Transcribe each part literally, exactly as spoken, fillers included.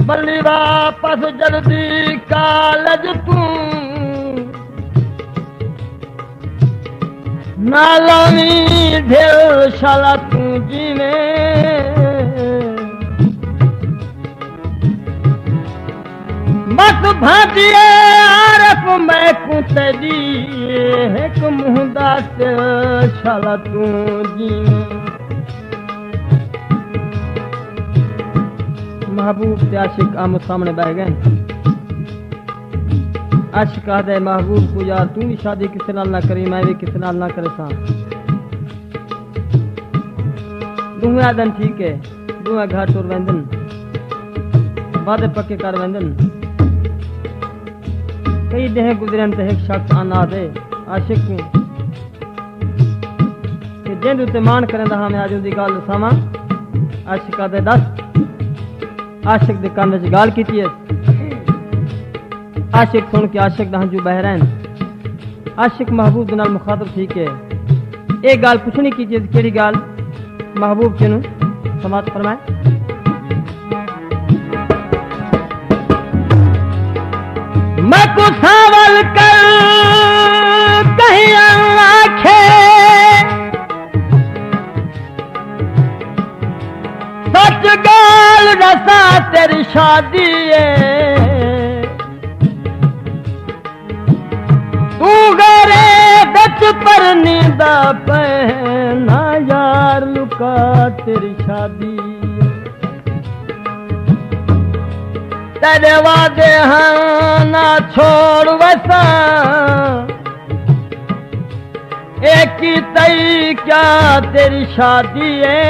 بلی واپس جلدی کالج توں، نہ لاویں ڈھل شالا توں جیویں۔ بس بھانجیے عارف میکوں تیݙی، ہک منہ دس شالا توں جیویں۔ محبوب تے عاشق آمو سامݨے ٻہہ ڳئن۔ عاشق آہدے محبوب کوں، یار، توں وی شادی کسے نال نہ کریں، میں وی کسے نال نہ کریساں۔ ݙوہیں آہدن ٹھیک ہے، ݙوہیں گھر ٹر ویندن، وعدے پکے کر ویندن۔ کئی ݙینہہ گزرن تے ہک شخص آن آہدے عاشق کوں کہ جیندے اتے ماݨ کریندا ہاں، میں اڄ اوندی ڳالھ ݙساواں۔ عاشق آہدے، ݙس۔ عاشق دے کن وچ ڳالھ کیتی ہے۔ عاشق سݨ کے عاشق دا ہنجو ٻہہ رہن۔ عاشق محبوب دے نال مخاطب تھی کے اے ڳالھ پچھݨی کیتی ہے، کیڑھی ڳالھ؟ محبوب کنوں سماعت فرمائے۔ میکوں ساول کر کہیں آکھے، سچ ڳالھ ݙساں تیݙی شادی اے، توں غیرے وچ پرنیندا پئیں، نہ یار لکا تیݙی شادی اے۔ تیݙے وعدے ہن نہ چھوڑ وساں، اے کیتئی کیا تیݙی شادی اے؟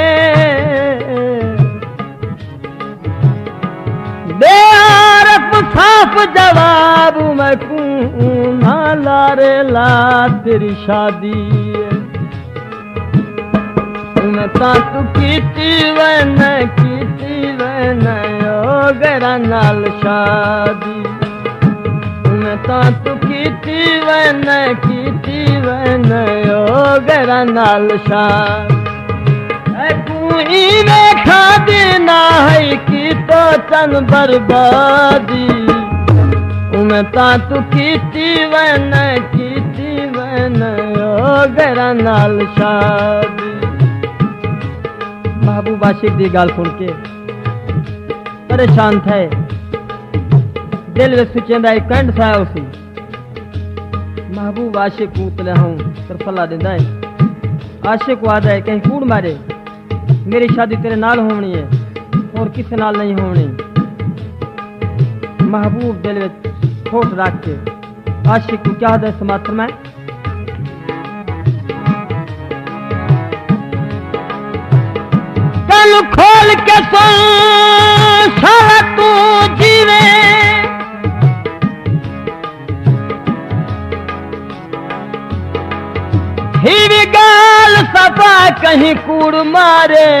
ݙے عارف صاف جواب میکوں، نہ لارے لا تیݙی شادی اے۔ میں تاں توں کیتی وے نہ، کیتی وے نہ او غیراں نال شادی۔ میں تاں توں کیتی وے نہ، کیتی وے نہ او غیراں نال شادی۔ اے کوں ایویں کھادی نہ ہئی، کیتو چن بربادی۔ میں تاں توں کیتی وے نہ، کیتی وے نہ او غیراں نال شادی۔ محبوب عاشق دی ڳالھ سݨ کے پریشان تھئے، دل وچ سوچیندا ہے کینڈ سایا ہوسی۔ محبوب عاشق کوں تلے ہوں ترفلا ݙیندا ہے۔ عاشق کوں آہدا ہے کہیں کوڑ مارے، میری شادی تیرے نال ہووݨی ہے، ہور کسے نال نہیں ہووݨی۔ محبوب دل وچ کھوٹ رکھ کے عاشق کوں کیا آہدا ہے، سماعت فرمائے۔ کن کھول کے سن، شالا توں جیویں، ہی وی ڳالھ صفا کہیں کوڑ مارے۔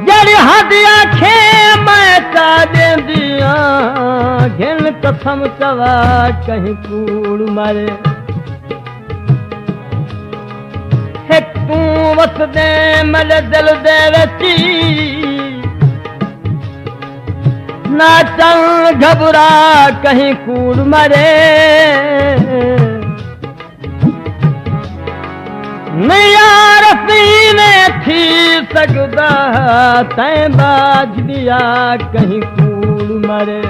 جیڑھی حد آکھے میں چا ݙیندی آں، گھن قسم چوا کہیں کوڑ مارے۔ ہک توں وسدیں میݙے دل دے وچ، نہ چن گھبرا کہیں کوڑ مارے۔ نہیں یار، ایویں تھی سڳدا، تیں باجھ ٻیا کہیں کوڑ مارے۔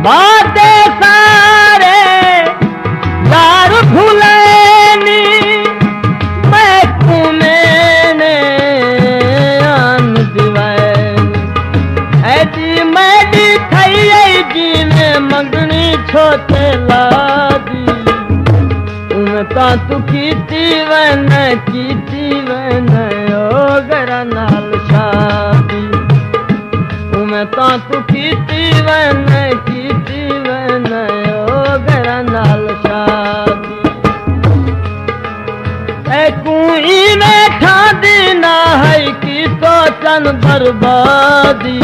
وعدے سارے یار بھلینی، میکوں میݨے آن ݙیوینی۔ ایݙی میݙی تھئی ہئی جیویں منگݨی چھوٹے لا دی۔ اونویں تاں توں کیتی وے نہ، کیتی وے نہ او غیراں نال شادی۔ اونویں تاں توں کیتی وے نہ، کیتی وے نہ او غیراں نال شادی۔ تیکوں ایویں ٹھاندی نہ ہئی، کیتو چن بربادی۔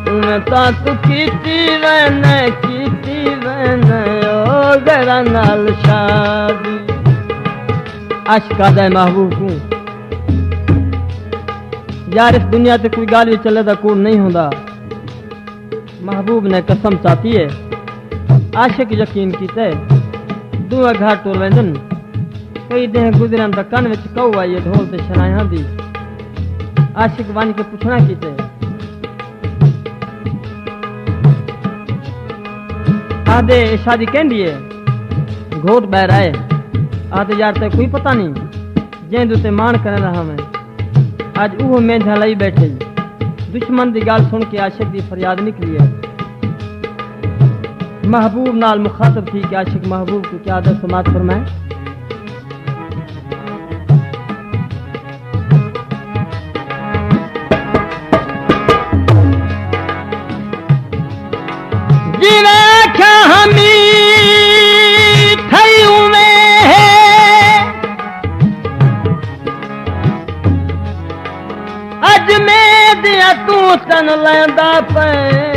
اونویں تاں توں کیتی وے نہ، کیتی وے نہ او غیراں نال شادی۔ عاشق آہدا ہے محبوب کوں، یار، اس دنیا تے کوئی ڳالھ وی چلے دا کوڑ نہیں ہوندا۔ محبوب نے قسم چاتی ہے، عاشق یقین کیتے، ݙوہیں گھر ٹر ویندن۔ کئی ݙینہہ گزرن تاں کن وچ کاؤ آئی ہے ڈھول تے شنایہاں دی۔ عاشق ونڄ کے پچھݨا کیتے، آہدے، "اے شادی کیندی ہے؟" گھوٹ ٻاہر آئے، آہدے، "یار، تیں کوئی پتہ نہیں، جیندے اتے ماݨ کریندا ہاویں، اڄ اوہو مینجھاں لئی ٻیٹھے ای۔" دشمن دی ڳالھ سݨ کے عاشق دی فریاد نکلی ہے۔ محبوب نال مخاطب تھی کے عاشق محبوب کوں کیا آہدے، سماعت فرمائے۔ جیویں آکھیا ہمی تھئی اونویں ہے، اڄ میں دیاں توں تن لیندا پئیں۔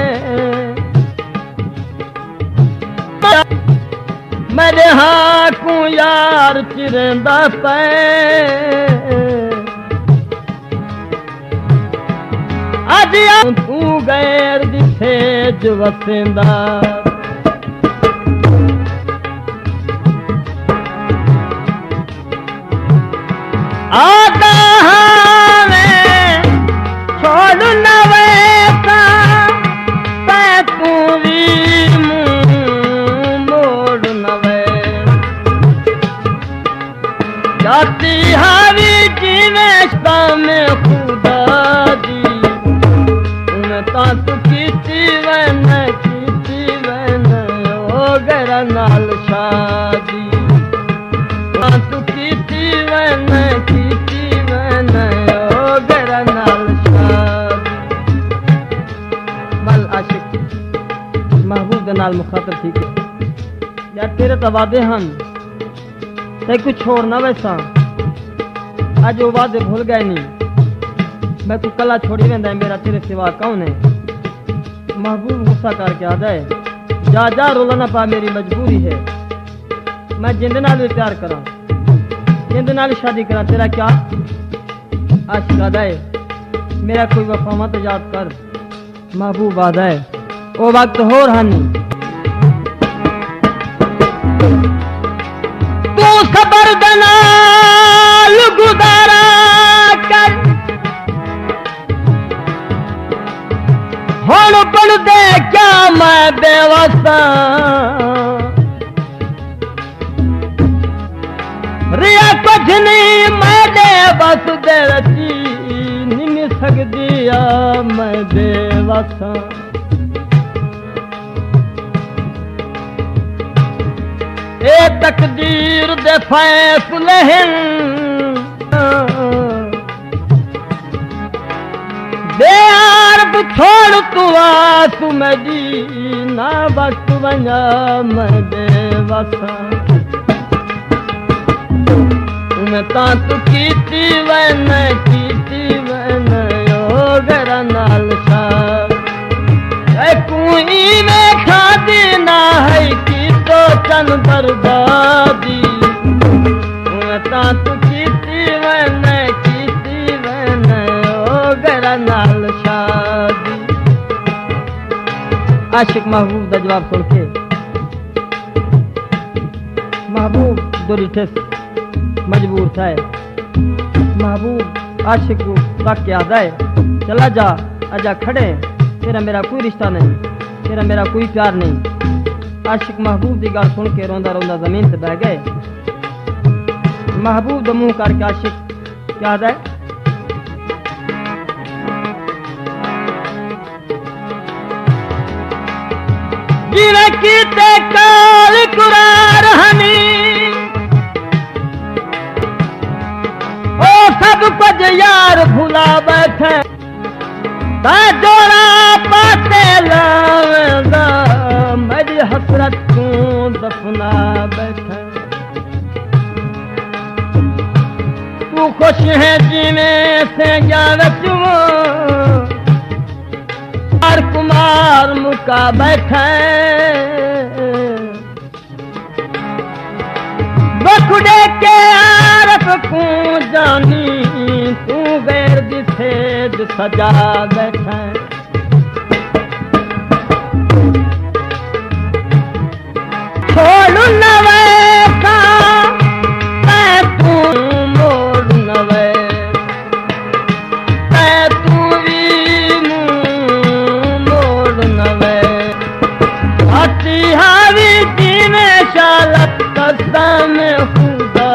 میݙے ہاں کوں یار چریندا پئے، اڄ توں غیر دی سیج وسیندا۔ آہدا ہاویں چھوڑ نہ ویساں، تیں توں وی منہ موڑ نہ ویساں۔ جاتی ہاوی جیویں شام خدا دی، اونویں تاں توں کیتی وین، کیتی وین او غیراں نال شادی۔ تاں توں کیتی وین، کیتی وین او غیراں نال شادی۔ ول عاشق محبوب دے نال مخاطب تھی کے، یار، تیرے تاں وعدے ہن، تیکوں چھوڑ نہ ویساں۔ اڄ او وعدے بھل ڳئے نی، میکوں کلا چھوڑی ویندا ہے، میرا تیرے سوا کون ہے؟ محبوب غصہ کر کے آہدا ہے، جا جا، رولا نہ پا، میری مجبوری ہے۔ میں جیندے نال وی پیار کراں، جیندے نال شادی کراں، تیرا کیا؟ عاشق آہدا ہے، میرا کوئی وفا مت یاد کر۔ محبوب آہدا ہے، او وقت ہور ہن۔ توں صبر دے نال گزارا کر، ہݨ بݨدے کیا میں بے وساں۔ رہیا کجھ نہیں میݙے وس دے وچ، نم سڳدی آ میں بے وساں۔ اے تقدیر دے فیصلے ہن، بے عرب چھوڑ توں آس میݙی، نہ وقت ونڄا میں بے وساں۔ میں تاں توں کیتی وین، کیتی وین او غیراں نال شادی۔ اے کوئی میں کھادی نہ ہے کیتو چن بربادی۔ میں تاں توں کیتی وین، کیتی وین او غیراں نال شادی۔ عاشق محبوب دا جواب سݨ کے، محبوب دو ݙٹھس، مجبور تھئے۔ محبوب عاشق کوں تک کے آہدا ہے، چلا جا، اڄاں کھڑے، تیرا میرا کوئی رشتہ نہیں، تیرا میرا کوئی پیار نہیں۔ عاشق محبوب دی ڳالھ سݨ کے روندا روندا زمین تے ٻہہ ڳئے۔ محبوب دا منہ کر کے عاشق کیا آہدا ہے؟ جیویں کیتے کال قرار ہنی، او سب کجھ یار بھلا ٻیٹھے۔ تاں جوڑا پاتے لاویندا، میݙی حسرت کوں دفنا ٻیٹھے۔ توں خوش ہیں جیویں سینگیاں وچ یار کمار مکا ٻیٹھے۔ بکھ ݙے کے یار کوں جانی توں غیر دی سیج سجا ٻیٹھیں۔ چھوڑ نہ ویساں، تیں توں موڑ نہ ویس، تیں توں وی مونہہ موڑ نہ ویس۔ ہٹی ہاوی جیویں شالت قسم خدا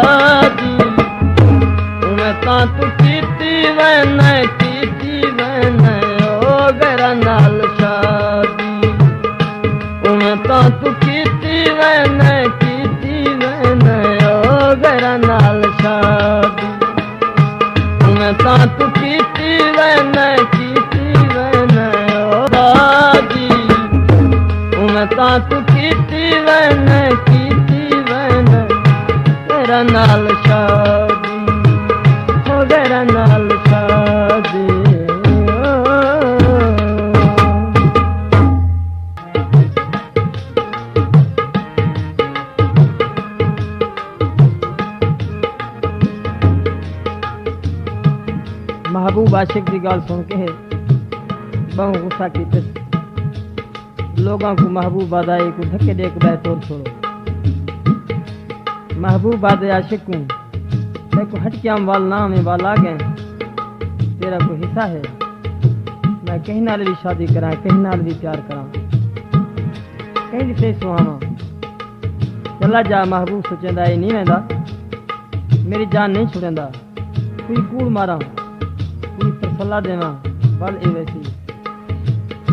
دی۔ اوویں تاں توں کیتی ویندیں، کیتی ویندیں او غیراں نال شادی۔ اوویں تاں توں کیتی ویندیں، کیتی ویندیں او غیراں نال شادی۔ اوویں تاں توں کیتی ویندیں، کیتی ویندیں او شادی۔ اوویں تاں توں کیتی ویندیں، کیتی ویندیں غیراں نال شادی، او غیراں نال شادی۔ محبوب عاشق دی ڳالھ سݨ کے ٻہوں غصہ کیتس۔ لوگاں کوں محبوب آہدا ہے، کوں دھکے ݙے کے ٻاہر توڑ چھوڑو۔ محبوب آہدے عاشق کوں، میکوں ہٹکیاں ول نہ آویں، ول آ ڳئے، تیرا کوئی حصہ ہے؟ میں کہیں نال وی شادی کراں، کہیں نال وی پیار کراں، کہیں دی سیج سہاواں۔ چلا جا محبوب سوچیندا اے نہیں ویندا، میری جان نہیں چھڑیندا۔ کوئی کوڑ ماراں، کوئی تسلا ݙیواں، ول اے ویسی۔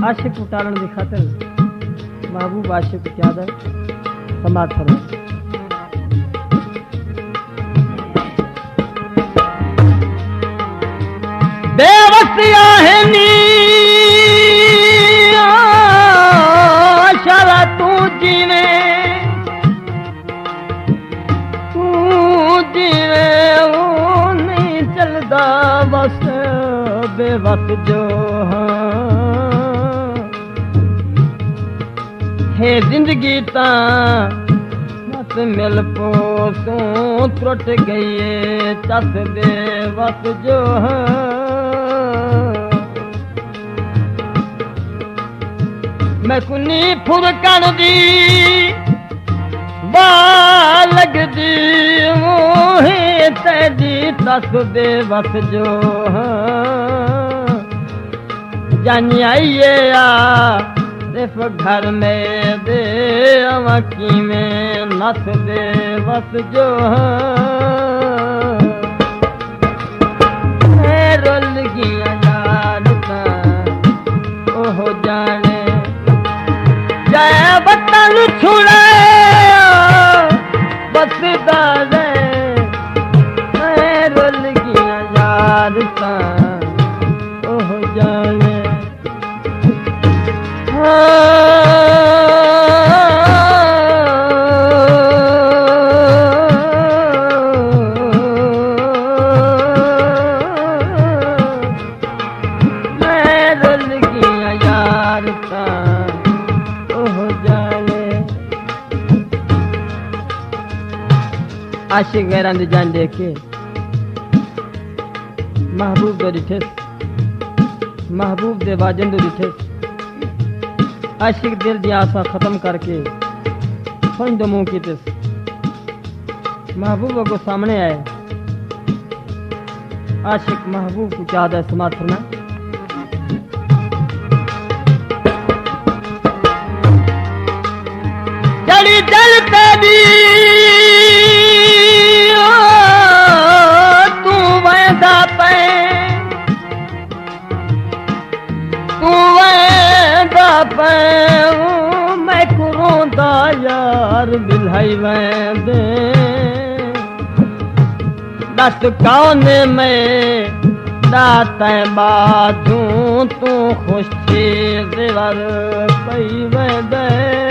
عاشق کوں ٹالݨ دی خاطر محبوب عاشق کوں چاہدا ہے، سماعت فرما۔ بے وس آہنی، آ شالا توں جیویں، توں جیویں او نہیں چلدا، بس بے وس جو ہاں۔ ہے زندگی تاں مت مل پو، توں ترٹ ڳئی اے، چس بے وس جو ہاں۔ میکوں نی پھرکݨ دی واہ لڳدی، اوں ہے تیݙی تس بے وس جو ہاں۔ جانی آئی اے عارف گھر میݙے، اواں کیویں نس بے وس جو ہاں۔ میں رل ڳیاں یار تاں اوہ ڄاݨے، جئیں وطن چھڑایا وسدا رہ۔ میں رل ڳیاں یار تاں اوہ ڄاݨے۔ میں رل ڳیاں یار تاں اوہ ڄاݨے۔ عاشق غیراں دی جان ݙیکھ کے محبوب دے ݙٹھس، محبوب دے واجن دے ݙٹھس۔ عاشق دل دیاں آساں ختم کر کے سنڄ دو منہ کیتس۔ محبوب اڳوں سامݨے آئے۔ عاشق محبوب کوں چاہدا ہے، سماعت فرمائے۔ جڑی دل تیݙی، او توں ویندا پئیں، توں ویندا پئیں، میکوں روندا یار ٻلہائی ویندیں۔ ݙس کون میں ݙاتیں ٻاجھوں، توں خوش تھی زیور پئی ویندیں۔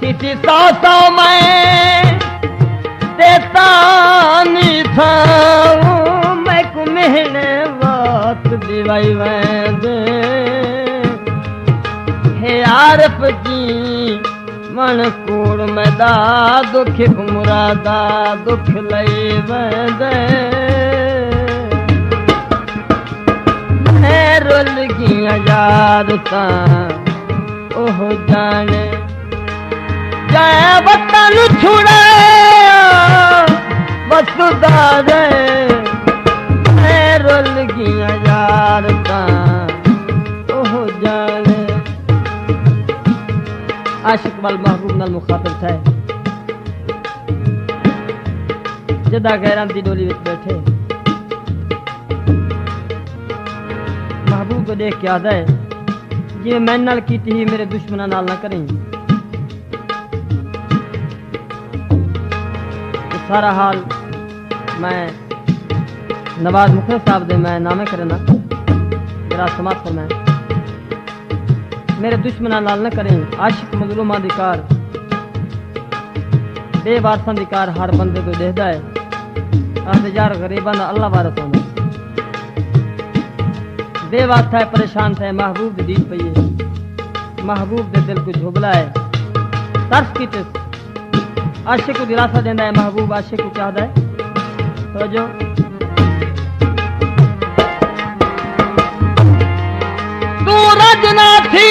تیݙی سو سو میں ݙیتا نی تھاں، میکوں مہݨے وات ݙیوائی ویندیں۔ ہے عارف جی من کوڑ میݙا دکھ، عمرا دا دکھ لئی ویندے۔ میں رل ڳیاں یار تاں اوہ ڄاݨے، جئیں وطن چھڑایا وسدا رہے۔ میں رل ڳیاں یار تاں اوہ ڄاݨے۔ عاشق ول محبوب نال مخاطب تھئے، جݙاں غیراں دی ݙولی وچ ٻیٹھے، محبوب کوں ݙیکھ کے آہدا ہے، جیویں میݙے نال کیتی ہئی، میݙے دشمناں نال نہ کریں۔ تے سارا حال میں نواز مخلص صاحب دے میں نامے کرنا، ذرا سماعت فرمائیں۔ میݙے دشمناں نال نہ کریں، عاشق مظلوماں دی کار، بے وارثاں دی کار ہر بندے کوں ݙیہدا ہے۔ آہدے یار غریباں دا اللہ وارث ہوندا ہے۔ بے واسطہ ہے، پریشان تھئے، محبوب دی دید پئی ہے، محبوب دے دل کوں جھبلا ہے، ترس کیتے عاشق کوں دلاسا ݙیندا ہے، محبوب عاشق کوں چاہدا ہے۔ توجہ۔ توں رڄ نہ تھی،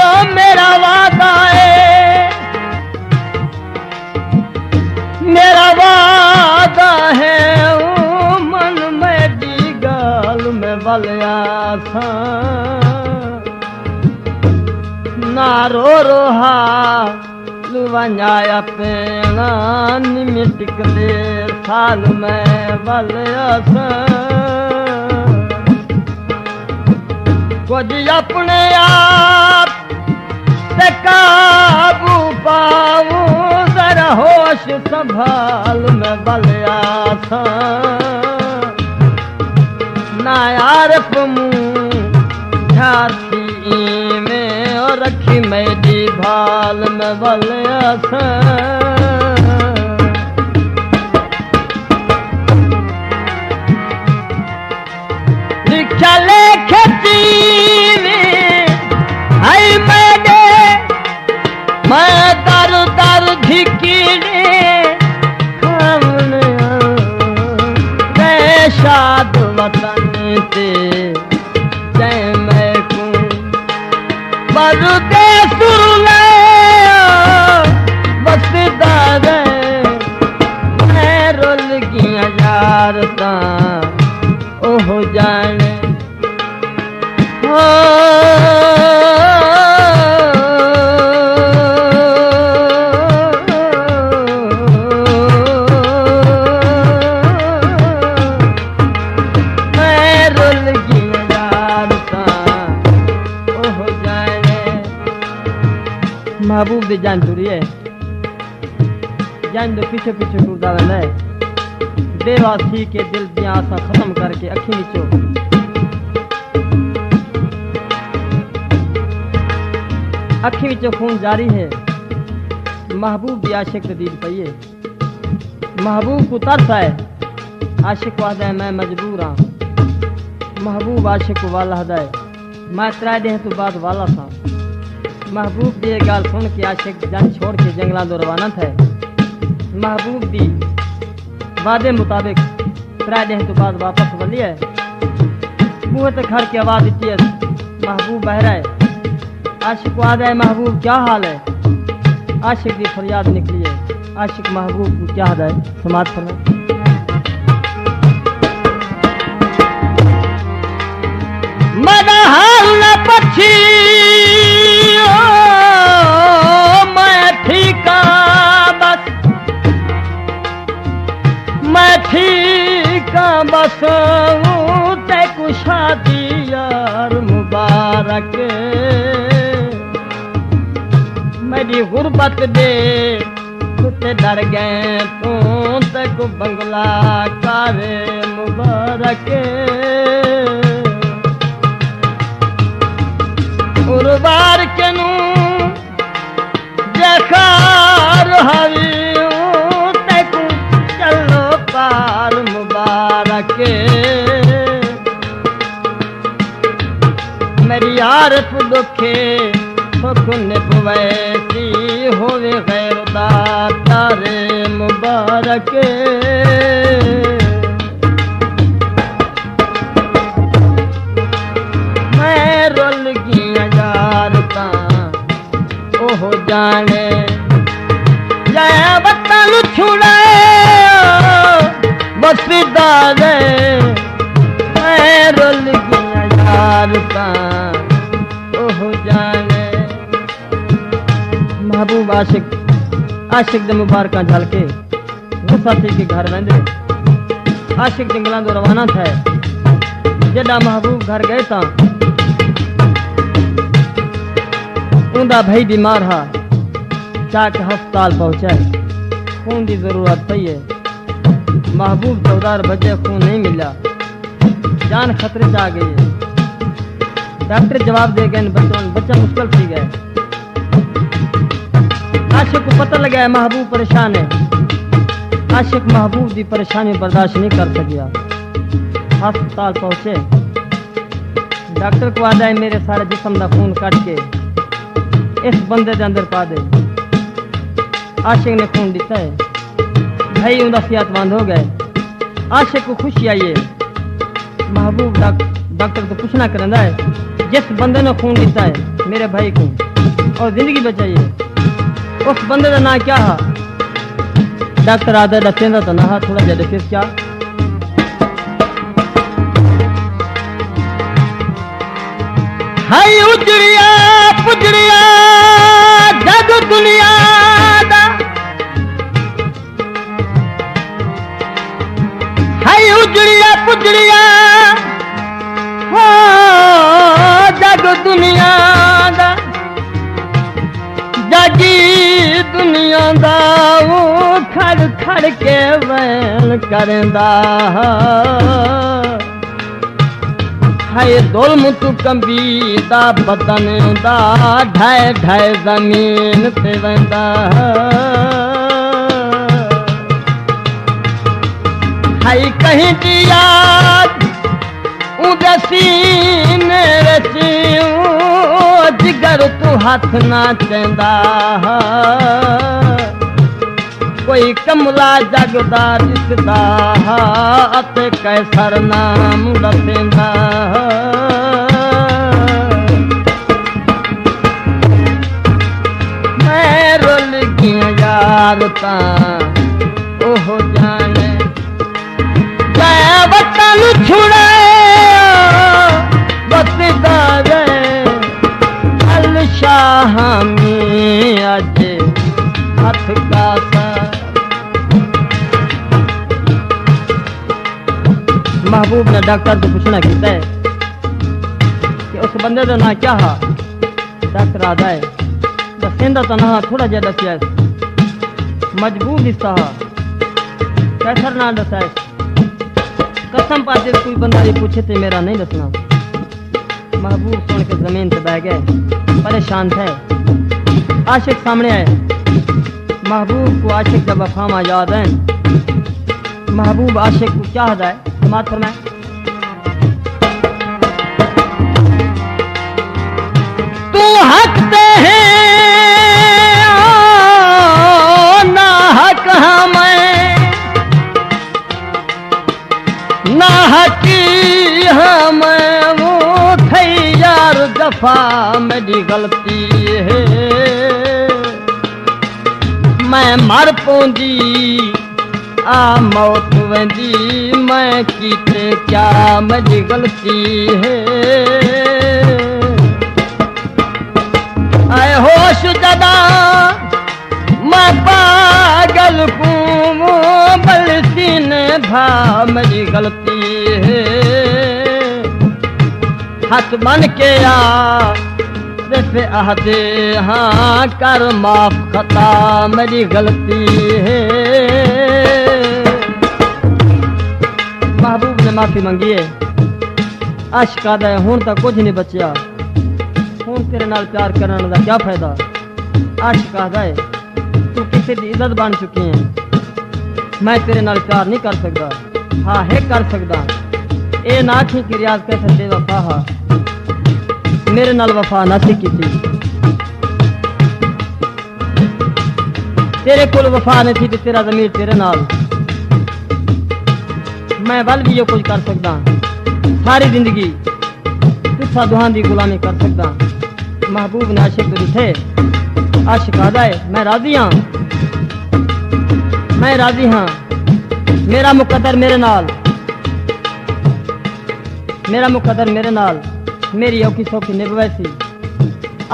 او میرا وعدہ ہے، میرا وعدہ ہے، او من میݙی ڳالھ میں ول آساں۔ نہ رو رو حال ونڄ آیا پیݨا، نمٹک دے سال میں ول آساں۔ کجھ اپݨے آپ تے قابو پاؤں، ذرا ہوش سنبھال میں ول آساں۔ نہ عارف مونجھا تھی ایویں، او رکھی میݙی بھال میں ول آساں۔ لکھیا لیکھ جیویں ہئی میݙے، میں در در دھکیڑے کھاوݨ آں۔ میں شاد وطن تے جئیں میکوں پردیس رلایا، وسدا رہ۔ میں رل ڳیاں یار تاں اوہ ڄاݨے۔ میں رل ڳیاں یار تاں اوہ ڄاݨے۔ محبوب دی ڄاݨ ٹری ہے، ڄاݨ دے پچھے پچھے ٹردا ویندا ہے۔ بے واس تھی کے دل دیاں آساں ختم کر کے اکھیں وچوں، اکھیں وچوں خون جاری ہے۔ محبوب دی عاشق دی دید پئی ہے۔ محبوب کوں ترس آئے۔ عاشق آہدا ہے، میں مجبور ہاں۔ محبوب عاشق کوں ول آہدا ہے، میں ترے ݙینھ توں بعد ول آساں۔ محبوب دی اے ڳالھ سݨ کے عاشق ڄاݨ چھوڑ کے جنگلاں دو روانہ تھئے۔ محبوب دی وعدے مطابق ترے ݙینھ توں بعد واپس ولیا ہے۔ بوہے تے کھڑ کے آواز ݙتی ہے، محبوب ٻاہر آئے۔ عاشق آہدا ہے، محبوب کیا حال ہے؟ عاشق دی فریاد نکلی ہے۔ عاشق محبوب کوں کیا آہدا ہے؟ سماعت فرمائے۔ میݙا حال نہ پچھی، او میں ٹھیک ہاں بس، میں ٹھیک ہاں بس، تیکوں شادی یار مبارک۔ میݙی غربت دے تے ݙر ڳئیں توں، تیکوں بنگلہ کارے مبارک۔ اروار کنوں جے خار ہاوی، تیکوں چلو پار مبارک۔ میݙی عارف ݙکھے سکھ نبھ ویسی، ہووے غیر دا پیارے مبارک۔ میں رل ڳیاں یار تاں اوہ ڄاݨے، جئیں وطن چھڑے وسدا وے۔ میں رل ڳیاں یار تاں اوہ ڄاݨے۔ محبوب عاشق، عاشق دے مبارکاں جھل کے غصہ تھی کے گھر ویندے۔ عاشق جنگلاں دو روانہ تھئے۔ جݙاں محبوب گھر ڳئے تاں اوندا بھائی بیمار ہا، چا کے ہسپتال پہنچائے۔ خون دی ضرورت پئی ہے۔ محبوب چودہ بجے خون نہیں ملیا۔ جان خطرے چ آ ڳئی ہے۔ ڈاکٹر جواب ݙے ڳئن، بچݨ، بچݨ مشکل تھی ڳئے۔ عاشق کوں پتہ لڳا ہے محبوب پریشان ہے۔ عاشق محبوب دی پریشانی برداشت نہیں کر سڳیا۔ ہسپتال پہنچے، ڈاکٹر کوں آہدا ہے، میرے سارے جسم دا خون کڈھ کے اس بندے دے اندر پا ݙے۔ عاشق نے خون ݙتا ہے۔ بھائی اوندا صحت مند ہو ڳئے۔ عاشق کوں خوشی آئی ہے۔ محبوب ڈاک-، ڈاکٹر توں پچھݨا کریندا ہے، جس بندے نے خون ݙتا ہے میرے بھائی کوں اور زندگی بچائی ہے، اس بندے دا ناں کیا ہا؟ ڈاکٹر آہدا ہے، ݙسیندا تاں نہ ہا، تھوڑا جیہا ݙسیس کیا؟ ہئی اجڑیا پجڑیا جگ دنیا دا، ہئی اجڑیا پجڑیا ہو جگ دنیا دا، جاڳی دنیا دا او کھڑ کھڑ کے ویل کریندا ہا۔ ہائے ظلم توں کنبیدا بدن اوندا، ڈھائے ڈھائے زمین تے ویندا۔ ہائی کہیں دی یاد اوندے سینے وچ، او جگر توں ہتھ نہ چیندا۔ کوئی کملا جگ دا ݙسدا ہا اتے قیصر نام ݙسیندا ہا۔ میں رل ڳیاں یار تاں اوہ ڄاݨے، میں وطن چھڑے وسدا رہے، ال شاہ حامی اڄ ہتھ کاسا۔ محبوب نے ڈاکٹر توں پچھݨا کیتا ہے کہ اس بندے دا ناں کیا ہا؟ ڈاکٹر آہدا ہے، ݙسیندا تاں نہ ہا، تھوڑا جیہا ݙسیس۔ مجبور ݙسدا ہا، قیصر ناں ݙسائے۔ قسم پا تے کوئی بندہ اے پچھے تے میرا نہیں ݙسݨا۔ محبوب سݨ کے زمین تے ٻہہ ڳئے، پریشان تھئے۔ عاشق سامݨے آئے۔ محبوب کوں عاشق دا وفاواں یاد ہن۔ محبوب عاشق کوں کیا آہدا ہے؟ سماعت فرمائے۔ توں حق تے ہیں، او ناحق ہاں میں، ناحقی ہاں میں، او تھئی یار جفا میݙی غلطی ہے۔ میں مر پوندی آ موت ویندی، میں کیتے کیا میݙی غلطی ہے۔ اے ہوش جݙاں میں پاگل کوں ٻلسی نے بھا میݙی غلطی ہے۔ ہتھ بن کے آ، صرف آہدے ہاں کر معاف خطا میݙی غلطی ہے۔ محبوب نے معافی منگی ہے۔ عاشق آہدا ہے، ہݨ تاں کجھ نہیں بچیا، ہݨ تیرے نال پیار کرݨ دا کیا فائدہ؟ عاشق آہدا ہے، توں کسے دی عزت بݨ چکی ہیں، میں تیرے نال پیار نہیں کر سڳدا۔ ہا، ہے کر سڳدا۔ اے نہ آکھیں کہ ریاض قیصر بے وفا ہا۔ میرے نال وفا نہ سی کیتی۔ تیرے کول وفا نہیں تھی تے تیرا ضمیر تیرے نال۔ میں ول بھی یہ کچھ کر سکدا، ساری زندگی تساں دوہاں دی غلامی کر سکدا۔ محبوب نے عاشق دے ݙٹھے، عاشق آہدا ہے، میں راضی ہاں، میں راضی ہاں، میرا مقدر میرے نال، میرا مقدر میرے نال، میری اوکھی سوکھی نبھ ویسی۔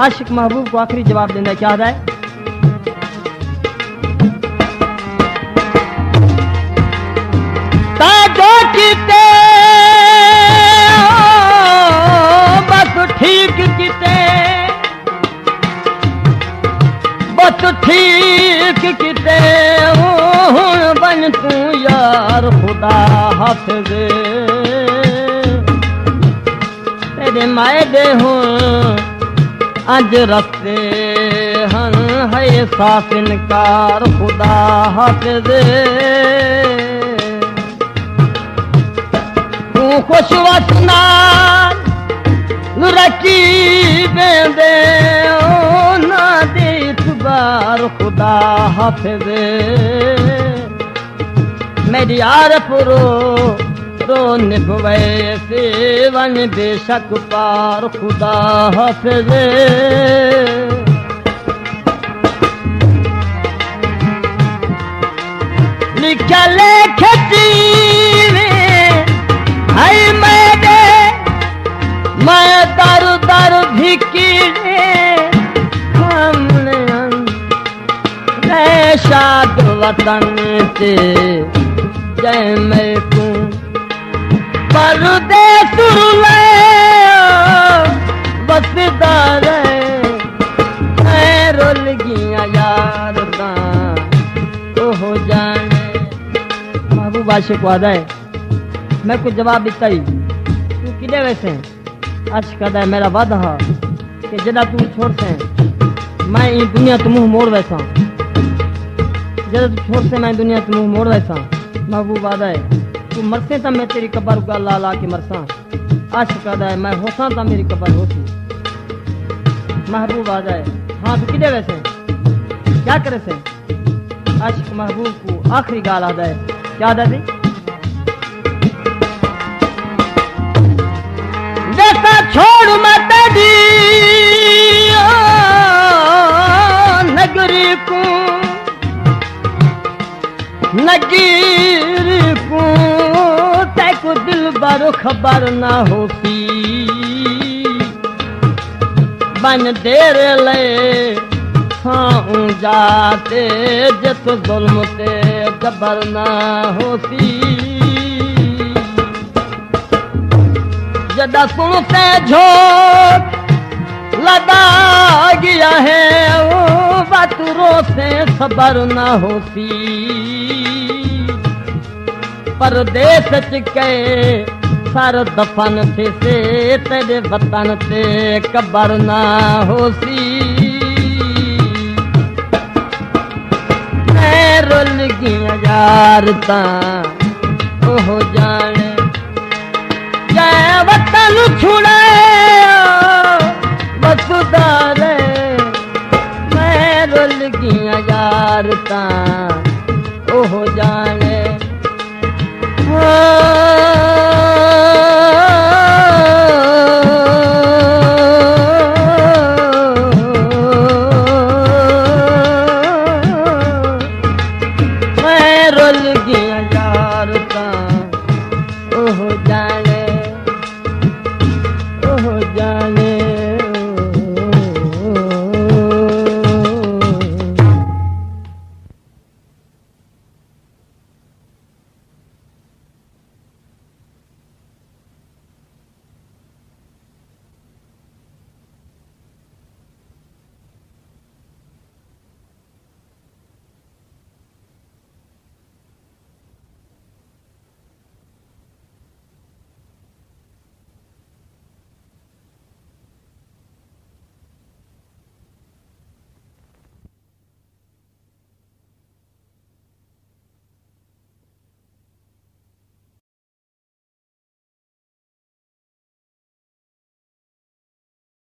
عاشق محبوب کو آخری جواب ݙیندا ہے، کیا آہدا ہے؟ تاں جو کیتے، بس ٹھیک کیتے، بس ٹھیک کیتے، ہݨ ونڄ توں یار خدا حافظ۔ تیݙے مائدے ہݨ اڄ رستے ہن، ہے صاف انکار خدا حافظ۔ توں خوش وس نال رکی ویندے، او نہ دے اعتبار خدا حافظ۔ میݙی عارف رو، رو نبھ ویسے ونڄ بے شک پار خدا حافظ۔ لکھیا لیکھ جیویں ہئی میݙے، میں در در بھکیڑے سامݨے ہن۔ میں شاد وطن تے جئیں میکوں پردیس رلے وسدا رہے۔ میں رل ڳیاں یار تاں اوہ ڄاݨے۔ محبوب عاشق وعدہ ہے، میکوں جواب ݙتا ہئی، توں کݙے ویسیں؟ عاشق آہدا ہے، میݙا وعدہ ہا کہ جݙاں توں چھوڑسیں، میں ایں دنیا توں منہ موڑ ویساں۔ جݙاں توں چھوڑسیں، میں دنیا توں منہ موڑ ویساں۔ محبوب آہدا ہے، توں مرسیں تاں میں تیݙی قبر اڳاں لا لا کے مرساں۔ عاشق آہدا ہے، میں ہوساں تاں میݙی قبر ہوسی۔ محبوب آہدا ہے، ہاں توں کݙے ویسیں؟ کیا کریسیں؟ عاشق محبوب کوں آخری ڳالھ آہدا ہے، کیا آہدا ہے؟ ویساں چھوڑ میں تیݙی نگری کوں، نگری کوں، تیکوں دلبر خبر نہ ہوسی۔ ونڄ دیر لئے ساں اوں جا تے، جت ظلم تے جبر نہ ہوسی۔ جݙاں سݨسیں جھوک لڳا ڳیا ہے، او وت روسیں صبر نہ ہوسی۔ پردیس اچ کئے سر دفن تھیسے، تیݙے وطن تے قبر نہ ہوسی۔ میں رل ڳیاں یار تاں اوہ ڄاݨے، جئیں وطن چھڑایا وسدا رہے۔ میں رل ڳیاں یار تاں